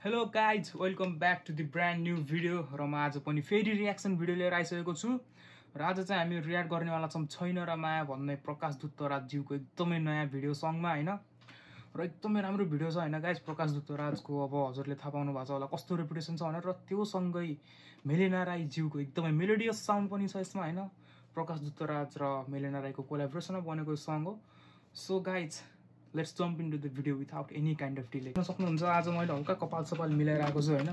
Hello guys, welcome back to the brand new video र म आज पनि फेरि रियाक्सन भिडियो लिएर आइसकेको छु र आज चाहिँ हामी रियाक्ट गर्नेवाला छौं छैन र माया भन्ने प्रकाश दुत्तराज ज्यूको एकदमै नयाँ भिडियो सङमा हैन र एकदमै राम्रो भिडियो छ हैन गाइस। प्रकाश दुत्तराजको अब हजुरले थाहा पाउनु भएको छ होला कस्तो रेपुटेसन छ भनेर, र त्यो सँगै मेलिना राई ज्यूको एकदमै मेलोडियस साउन्ड पनि छ यसमा हैन। प्रकाश दुत्तराज र मेलिना राईको कोल्याबोरेसनमा बनेको सङ हो। So guys let's jump into the video without any kind of delay. सक्नुहुन्छ आज मैले हल्का कपाल सपाल मिलाएर आएको छु हैन।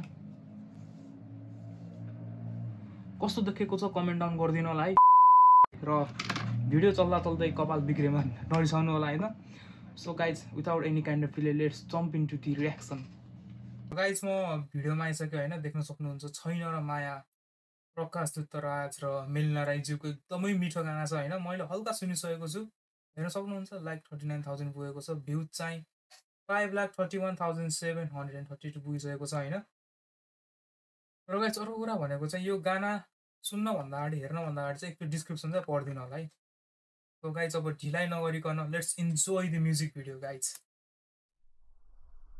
कस्तो देखेको छ कमेन्ट डाउन गरिदिनु होला है, र भिडियो चल्दा चल्दै कपाल बिग्रेमा नरिसाउनु होला हैन। So guys without any kind of delay let's jump into the reaction. Guys म भिडियोमा आइसक्यो हैन, देख्न सक्नुहुन्छ छैन र माया प्रकाश दुत्तराज र मेलिना राई ज्यूको एकदमै मिठो गाना छ हैन। मैले हल्का सुनिसकेको छु, हेर्न सक्नुहुन्छ। लाइक 39,000 पुगेको छ, भ्यू चाहिँ 5,31,732 पुगिसकेको छ हैन। र गाइस अरु कुरा भनेको चाहिँ यो गाना सुन्न भन्दा अगाडि हेर्न भन्दा अगाडि चाहिँ एक डिस्क्रिप्सन चाहिँ पढ्दिनु होला है। सो गाइस अब ढिलाइ नगरिकन let's enjoy the music video guys.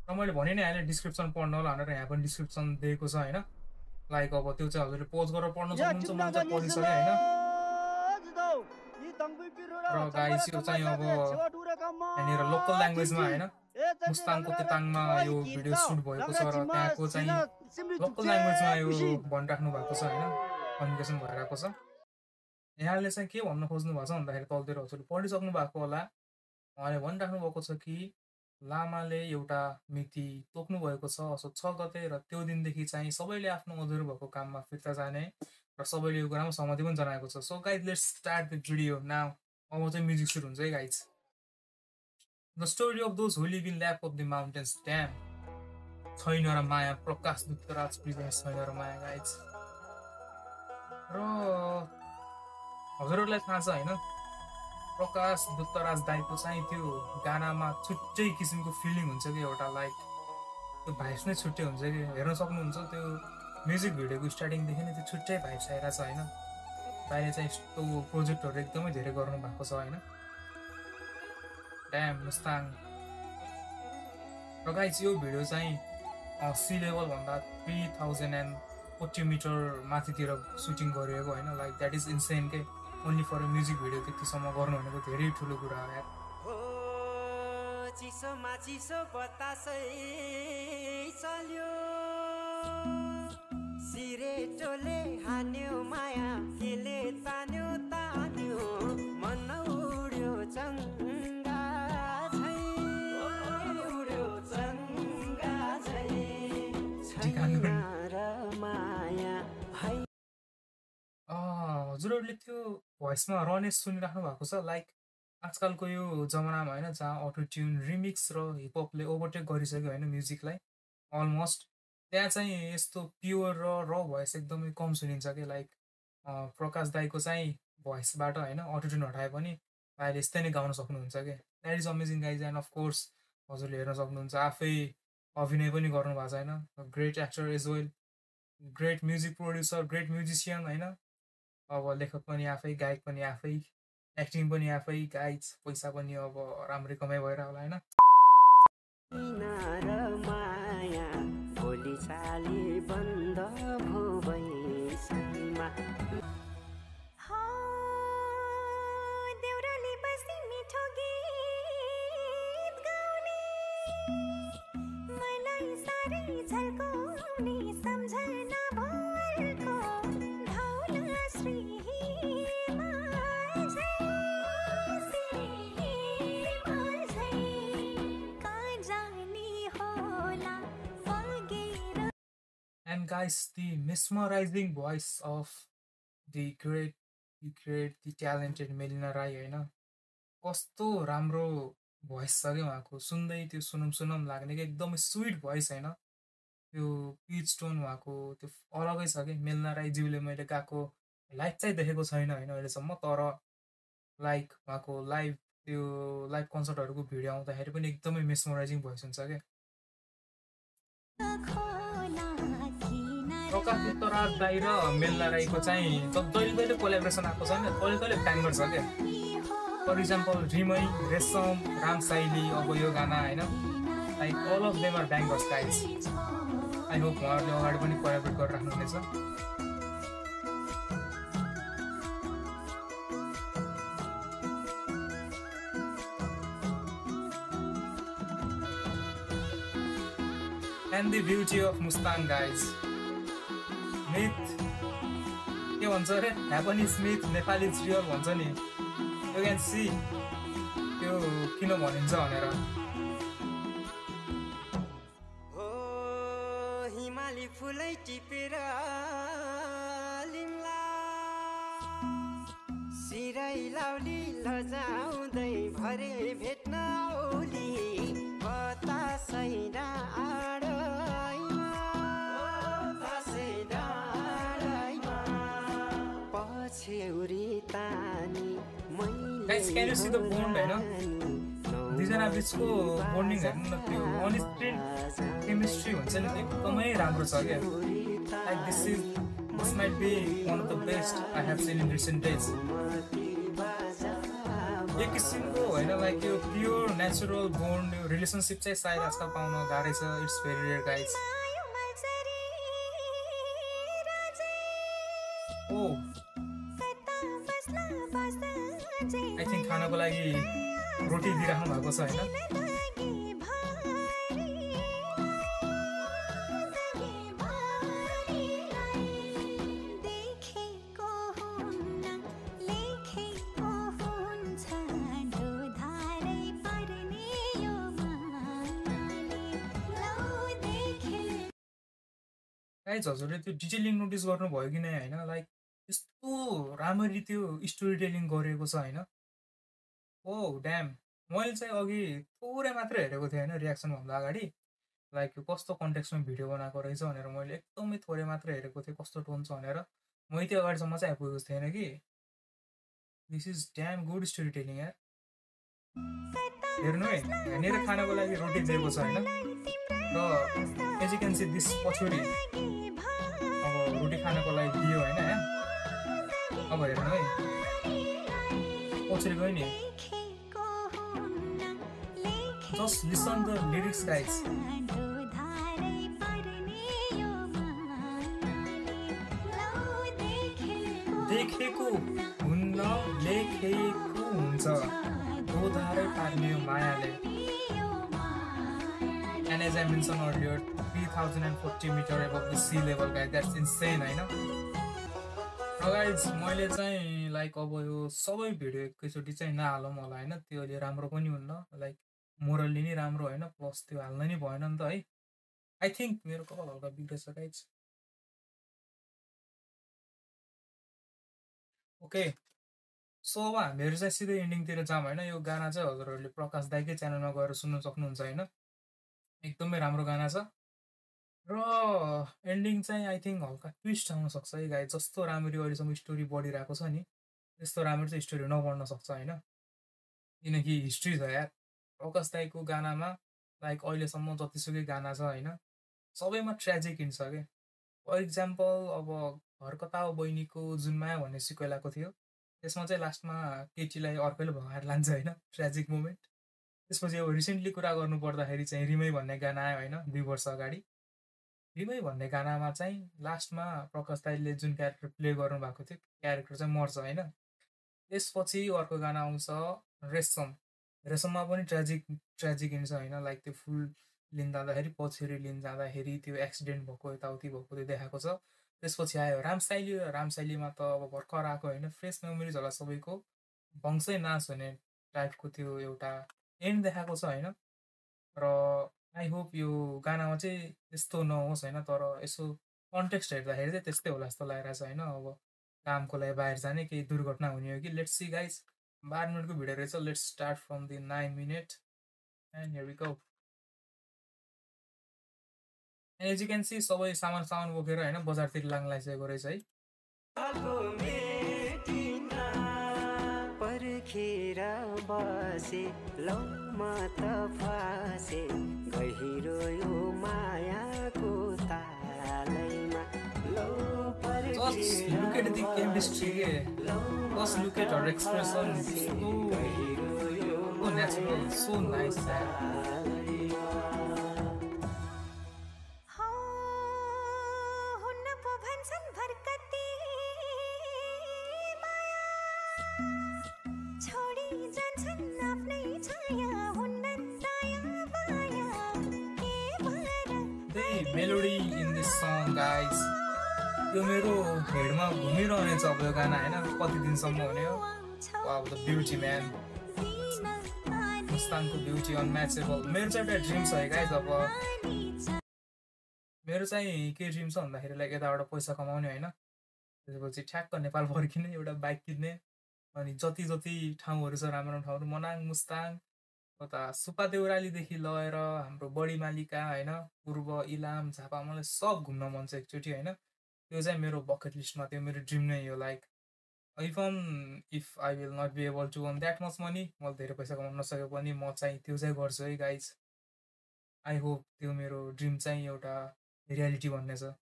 र मैले भने नि हाले डिस्क्रिप्सन पढ्न होला भनेर, यहाँ पनि डिस्क्रिप्सन दिएको छ हैन। लाइक अब त्यो चाहिँ हजुरले पोज गरेर पढ्न सक्नुहुन्छ, म चाहिँ पढिसके हैन। र गाइस यो चाहिँ अब यहाँनिर लोकल ल्याङ्ग्वेजमा हैन, मुस्ताङको तेताङमा यो भिडियो सुट भएको छ र त्यहाँको चाहिँ लोकल ल्याङ्ग्वेजमा यो भनिराख्नु भएको छ हैन, कम्युनिकेसन भइरहेको छ। यहाँले चाहिँ के भन्न खोज्नु भएको छ भन्दाखेरि तलतिर हजुरले पढिसक्नु भएको होला। उहाँले भनिराख्नु भएको छ कि लामाले एउटा मिति तोक्नु भएको छ असोज 6 गते, र त्यो दिनदेखि चाहिँ सबैले आफ्नो अधुरो भएको काममा फिर्ता जाने र सबैले यो कुरामा सहमति पनि जनाएको छ। So guys let's start the video now. अब चाहिँ म्युजिक सुरु हुन्छ है guys. The story of those who live in lap of the mountains damn. छैन र माया प्रकाश दुत्तराज प्रेजेन्ट्स छैन र माया गाइज। र हजुरहरूलाई थाहा छ हैन, प्रकाश दुत्तराज दाइको चाहिँ त्यो गानामा छुट्टै किसिमको फिलिङ हुन्छ कि एउटा, लाइक त्यो भाइब्स नै छुट्टै हुन्छ कि। हेर्न सक्नुहुन्छ त्यो म्युजिक भिडियोको स्टार्टिङदेखि नै त्यो छुट्टै भाइब्स आइरहेको छ हैन। दाइले चाहिँ यस्तो प्रोजेक्टहरू एकदमै धेरै गर्नु भएको छ हैन। ड्याम मुस्ताङ। र गाइस यो भिडियो चाहिँ सी लेभल भन्दा 3040 मिटर माथितिर सुटिङ गरिएको हैन। लाइक द्याट इज इन्सेन के, ओन्ली फर म्युजिक भिडियो त्यतिसम्म गर्नु भनेको धेरै ठुलो कुरा हो यार। चिसो माचिसो बतासै चल्यो, सिरेटोले हान्यो माया केले तान्यो तान्यो, मन उड्यो चङ्गा झै, उड्यो चङ्गा झै, छैन र माया है। हजुरहरूले त्यो भोइसमा रनेस सुनिराख्नु भएको छ। लाइक आजकलको यो जमानामा हैन, जहाँ अटो ट्युन रिमिक्स र हिपहपले ओभरटेक गरिसक्यो हैन म्युजिकलाई अलमोस्ट, त्यहाँ चाहिँ यस्तो प्योर र भोइस एकदमै कम सुनिन्छ कि। लाइक प्रकाश दाइको चाहिँ भोइसबाट हैन अटो ट्युन हटाए पनि अहिले यस्तै नै गाउन सक्नुहुन्छ कि। That is amazing guys. And of course हजुरले हेर्न सक्नुहुन्छ आफै अभिनय पनि गर्नु भएको छ हैन। Great actor as well, great music producer, great musician हैन। अब लेखक पनि आफै, गायक पनि आफै, एक्टिङ पनि आफै गाइज। पैसा पनि अब राम्रै कमाइ भएर होला हैन। भोलि चाली बन्द भो भैसमा देउराली बस्ती मिठो गीत गाउने, मलाई साह्रै झल्काउने सम्झना भरको धौला श्रीमा झै, श्रीमा झै, कहाँ जाने होला फगेर। And guys, the mesmerizing voice of the great, the talented Melina Rai हैन। कस्तो राम्रो भोइस छ कि उहाँको, सुन्दै त्यो सुनम लाग्ने कि एकदमै स्विट भोइस हैन। त्यो पिच टोन उहाँको त्यो अलगै छ कि। मेलिना राई ज्यूले मैले गाएको लाइभ चाहिँ देखेको छैन हैन अहिलेसम्म, तर लाइक उहाँको लाइभ कन्सर्टहरूको भिडियो आउँदाखेरि पनि एकदमै मेस्मराइजिङ भोइस हुन्छ क्या। प्रकाश दुत्तराज दाइ र मेलिना राईको चाहिँ जहिले कोल्याबोरेसन आएको छ नि, कहिले ब्याङ्गर छ क्या। फर इक्जाम्पल रिमै, रेशम, रामसाइली, अब यो गाना हैन Like all of them are bangers, guys. I hope उहाँहरूले अगाडि पनि कोलाबोरेट गरेर राख्नुहुनेछ. And the beauty of Mustang, guys. Myth. के भन्छ अरे happen is myth Nepali is real भन्छ नि. यु क्यान सी त्यो किन भनिन्छ भनेर. हिमाली फुलै टिपेर लिम्ला सिरै लाउली लजाउँदै भरे भेट्न औली बतासैना आडैमा बतासैना आडैमा पछ्यौरी तानी Guys, can you see the bond, हैन? दुईजना बिचको बन्डिङ हेर्नु न, त्यो अन स्क्रिन केमिस्ट्री हुन्छ नि, एकदमै राम्रो छ क्या. Like this might be one of the best I have seen in recent days. एक किसिमको होइन, लाइक यो प्योर नेचुरल बोन्ड रिलेसनसिप चाहिँ सायद आजकल पाउन गाह्रै छ. It's very rare, guys. Oh I think खानको लागि रोटी दिइराख्नु भएको छ होइन. गाइज हजुरले त्यो डिटेलिङ नोटिस गर्नुभयो कि नै होइन, लाइक यस्तो राम्ररी त्यो स्टोरी टेलिङ गरेको छ होइन. ओ ड्याम, मैले चाहिँ अघि थोरै मात्रै हेरेको थिएँ होइन रियाक्सन भन्दा अगाडि, लाइक यो कस्तो कन्टेक्स्टमा भिडियो बनाएको रहेछ भनेर मैले एकदमै थोरै मात्रै हेरेको थिएँ कस्तो टोन छ भनेर. म त्यो अगाडिसम्म चाहिँ आइपुगेको थिएन कि. This is damn good story telling यार. हेर्नु है, यहाँनिर खानको लागि रोटी दिएको छ होइन, र as you can see this पछौडी अब रोटी खानको लागि दियो होइन. अब हेर्नु है, पछौडी गयो नि. Just listen the lyrics, guys. देखेको हुन्न लेखेको हुन्छ दोधारै पार्ने मायाले. And as I mentioned earlier, 3040 meters above the sea level, guys. That's insane, होइन. गाइज मैले चाहिँ लाइक अब यो सबै भिडियो एकैचोटि चाहिँ नहालौँ होला होइन, त्यो अहिले राम्रो पनि हुन्न, लाइक मोरल्ली नै राम्रो होइन, प्लस त्यो हाल्न नि भएन नि त है. आई थिङ्क मेरो कपाल हल्का बिग्रेछ गाइज. ओके, सो अब हामीहरू चाहिँ सिधै एन्डिङतिर जाऊँ होइन. यो गाना चाहिँ हजुरहरूले प्रकाश दाइकै च्यानलमा गएर सुन्न सक्नुहुन्छ होइन, एकदमै राम्रो गाना छ. र एन्डिङ चाहिँ आई थिङ्क हल्का ट्विस्ट आउन सक्छ है गाइज. जस्तो राम्ररी अहिलेसम्म स्टोरी बढिरहेको छ नि, त्यस्तो राम्ररी चाहिँ स्टोरी नबढ्न सक्छ होइन, किनकि हिस्ट्री छ यार प्रकाश दाइको गानामा. लाइक अहिलेसम्म जतिसुकै गाना छ होइन, सबैमा ट्रेजिक हिँड्छ क्या. फर इक्जाम्पल अब घर कता हो बहिनीको जुन माया भन्ने सिक्वेलाको थियो, त्यसमा चाहिँ लास्टमा केटीलाई अर्कैले भगाएर लान्छ होइन, ट्रेजिक मोमेन्ट. त्यसपछि अब रिसेन्टली कुरा गर्नु पर्दाखेरि चाहिँ रिमै भन्ने गाना आयो होइन 2 वर्ष अगाडि. रिमै भन्ने गानामा चाहिँ लास्टमा प्रकाश दाइले जुन क्यारेक्टर प्ले गर्नुभएको थियो क्यारेक्टर चाहिँ मर्छ होइन. त्यसपछि अर्को गाना आउँछ रेशम. रेशममा पनि ट्रेजिक हिँड्छ होइन, लाइक त्यो फुल लिन जाँदाखेरि पछाडि लिन जाँदाखेरि त्यो एक्सिडेन्ट भएको यताउति भएको त्यो देखाएको छ. त्यसपछि आयो रामसाइली. रामसाइलीमा त अब भर्खर आएको होइन, फ्रेस मेमोरिज होला सबैको, भङ्सै नाश हुने टाइपको त्यो एउटा एन्ड देखाएको छ होइन. र आई होप यो गानामा चाहिँ त्यस्तो नहोस् होइन, तर यसो कन्टेक्स्ट हेर्दाखेरि चाहिँ त्यस्तै होला जस्तो लागिरहेको छ होइन. अब कामको लागि बाहिर जाने केही दुर्घटना हुने हो कि. लेट्स सी गाइज, 12 मिनटको भिडियो रहेछ. Let's start from the 9 minute and here we go. As you can see सबै सामान बोकेर होइन बजारतिर लाग्न लागिसकेको रहेछ है. पर्खेर बसे लौ म त फासे गहिरो यो मायाको तालैमा लौ Just look at the chemistry. Just look at her expression. So natural, so nice. Melody in this song guys यो मेरो हेडमा घुमिरहनेछ अब यो गाना होइन कति दिनसम्म हुने हो वाउ द ब्युटी म्यान मुस्ताङको ब्युटी अनम्याचेबल मेरो चाहिँ एउटा ड्रिम छ है गाइज अब मेरो चाहिँ के ड्रिम छ भन्दाखेरि लाइक यताबाट पैसा कमाउने होइन त्यसपछि ठ्याक्क नेपाल फर्किने एउटा बाइक किन्ने अनि जति जति ठाउँहरू छ राम्रो ठाउँहरू मनाङ मुस्ताङ उता सुपा देउरालीदेखि लगेर हाम्रो बडीमालिका होइन पूर्व इलाम झापा मलाई सब घुम्न मन छ एकचोटि होइन त्यो चाहिँ मेरो बकेट लिस्टमा त्यो मेरो ड्रिम नै हो like even if I will not be able to earn that much money मैले धेरै पैसा कमाउन नसके पनि म चाहिँ त्यो चाहिँ गर्छु है गाइज आई होप त्यो मेरो ड्रिम चाहिँ एउटा रियालिटी भन्ने छ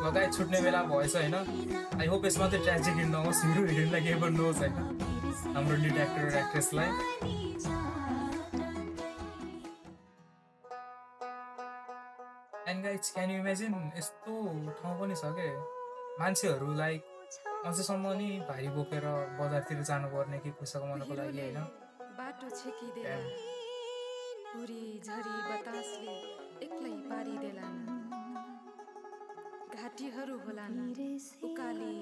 लगाइ छुट्ने बेला भएछ होइन आई होप यसमा चाहिँ ट्रेजेडी नहोस् हिरो हिरोइनलाई केही पनि नहोस् होइन हाम्रो लिड एक्टर र एक्ट्रेसलाई and guys can you imagine यस्तो ठाउँ पनि छ के मान्छेहरू लाइक अझसम्म नि भारी बोकेर बजारतिर जानुपर्ने कि पैसा कमाउनको लागि होइन बाटो छेकिदेला हुरी झरी बतासले एक्लै पारिदेलान् घाटीहरू होलान् उकाली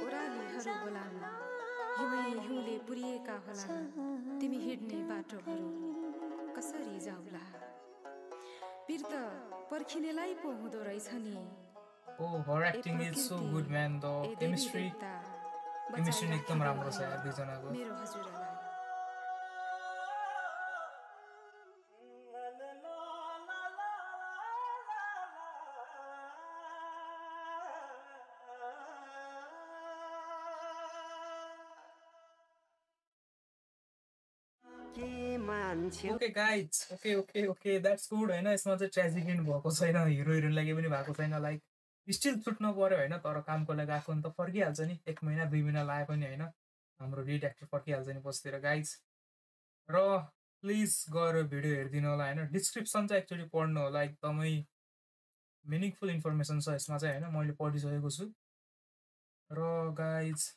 ओरालीहरू होलान् हिउँ हिउँले पुरिएका होलान् तिमी हिँड्ने बाटोहरू कसरी जाउला पिर त पर्खिनेलाई पो हुँदो रहेछ नि Oh, her acting is so good, man. The chemistry एकदम राम्रो छ यार दुईजनाको मेरो हजुरलाई के मान्छे okay guys okay that's good होइन यसमा चाहिँ ट्रेजिडी भएको छैन हिरो हिरोइनलाई केही पनि भएको छैन लाइक स्टिल छुट्नु पर्यो होइन तर कामको लागि आएको नि त फर्किहाल्छ नि 1 महिना 2 महिना लाए पनि होइन हाम्रो लिड एक्टर फर्किहाल्छ नि पछितिर गाइज र प्लिज गएर भिडियो हेरिदिनु होला होइन डिस्क्रिप्सन चाहिँ एक्चुअली पढ्नु होला एकदमै मिनिङफुल इन्फर्मेसन छ यसमा चाहिँ होइन मैले पढिसकेको छु र गाइज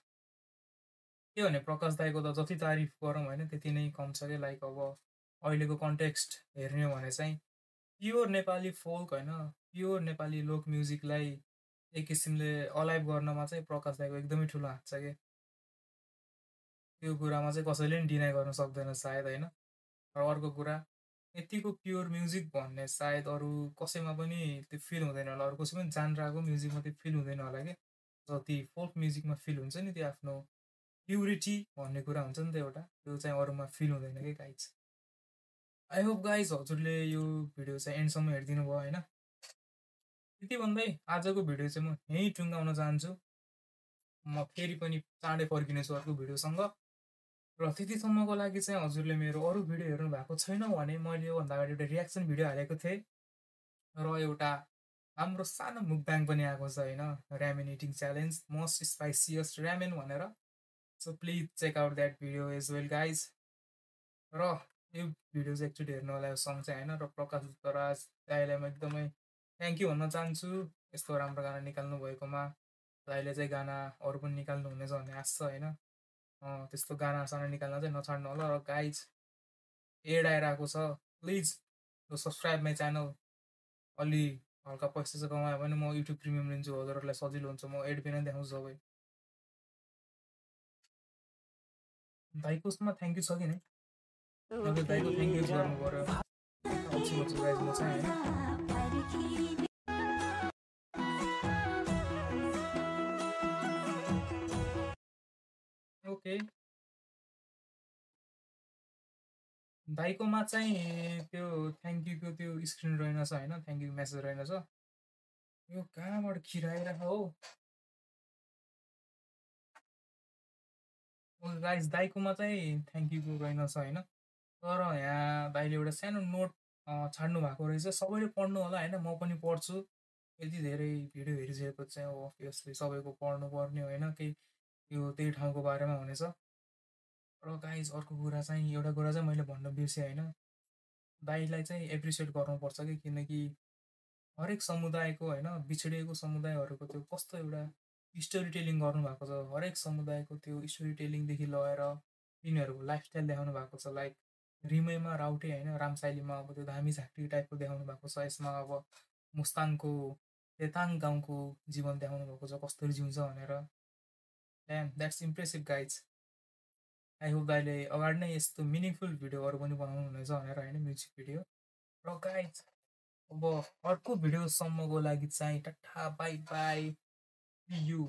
के भने प्रकाश दाईको त जति तारिफ गरौँ होइन त्यति नै कम छ कि लाइक अब अहिलेको कन्टेक्स्ट हेर्ने हो भने चाहिँ प्योर नेपाली फोल्क होइन प्योर नेपाली लोक म्युजिकलाई एक किसिमले अलाइभ गर्नमा चाहिँ प्रकाश दाईको एकदमै ठुलो हात छ कि त्यो कुरामा चाहिँ कसैले पनि डिनाइ गर्न सक्दैन सायद होइन र अर्को कुरा यतिको प्योर म्युजिक भन्ने सायद अरू कसैमा पनि त्यो फिल हुँदैन होला अरू कसै पनि जान्राको म्युजिकमा त्यो फिल हुँदैन होला कि जति फोल्क म्युजिकमा फिल हुन्छ नि त्यो आफ्नो प्युरिटी भन्ने कुरा हुन्छ नि त एउटा त्यो चाहिँ अरूमा फिल हुँदैन कि गाइज आई होप गाइज हजुरले यो भिडियो चाहिँ एन्डसम्म हेरिदिनु भयो होइन त्यति भन्दै आजको भिडियो चाहिँ म यहीँ टुङ्गाउन चाहन्छु म फेरि पनि चाँडै फर्किनेछु अर्को भिडियोसँग र त्यतिसम्मको लागि चाहिँ हजुरले मेरो अरू भिडियो हेर्नु भएको छैन भने मैले योभन्दा अगाडि एउटा रियाक्सन भिडियो हालेको थिएँ र एउटा हाम्रो सानो मुकब्याङ पनि आएको छ होइन ramen eating challenge most spiciest ramen भनेर so please check out that video as well guys र यो भिडियो चाहिँ एकचोटि हेर्नु होला यो सङ चाहिँ होइन र प्रकाश दराज दाइलाई म एकदमै थ्याङ्क यू भन्न चाहन्छु यस्तो राम्रो गाना निकाल्नु भएकोमा दाइले चाहिँ गाना अरू पनि निकाल्नु हुनेछ भन्ने आश छ होइन त्यस्तो गाना साना निकाल्न चाहिँ नछाड्नु होला र गाइज एड आइरहेको छ प्लिज सब्सक्राइब माई च्यानल अलि हल्का पैसा चाहिँ कमायो भने म युट्युब प्रिमियम लिन्छु हजुरहरूलाई सजिलो हुन्छ म एड बिना देखाउँछु सबै दाइको उसमा थ्याङ्क यू छ कि नै अब दाइको थ्याङ्क यू गर्नु पऱ्यो गाइज म चाहिँ होइन ओके दाइकोमा चाहिँ त्यो थ्याङ्क यूको त्यो स्क्रिन रहेनछ होइन थ्याङ्क यू मेसेज रहेनछ यो कहाँबाट खिराइरहेको हो गाइज दाइकोमा चाहिँ थ्याङ्क युको रहेनछ होइन तर यहाँ दाइले एउटा सानो नोट छाड्नु भएको रहेछ सबैले पढ्नु होला होइन म पनि पढ्छु यति धेरै भिडियो हेरिसकेको चाहिँ अभियसली सबैको पढ्नु पर्ने होइन केही यो त्यही ठाउँको बारेमा हुनेछ र गाइज अर्को कुरा चाहिँ एउटा कुरा चाहिँ मैले भन्न बिर्सेँ होइन दाइलाई चाहिँ एप्रिसिएट गर्नुपर्छ कि किनकि हरेक समुदायको होइन बिछडिएको समुदायहरूको त्यो कस्तो एउटा स्टोरी टेलिङ गर्नुभएको छ हरेक समुदायको त्यो स्टोरी टेलिङदेखि लगेर तिनीहरूको लाइफस्टाइल देखाउनु भएको छ लाइक रिमैमा राउटे होइन रामसाइलीमा अब त्यो धामी झाँक्री टाइपको देखाउनु भएको छ यसमा अब मुस्ताङको तेताङ गाउँको जीवन देखाउनु भएको छ कसरी जिउँछ भनेर that's impressive guys I hope दाइले अगाडि नै यस्तो मिनिङफुल भिडियोहरू पनि बनाउनु हुनेछ भनेर होइन म्युजिक भिडियो र गाइज अब अर्को भिडियोसम्मको लागि चाहिँ टाटा बाई बाई यु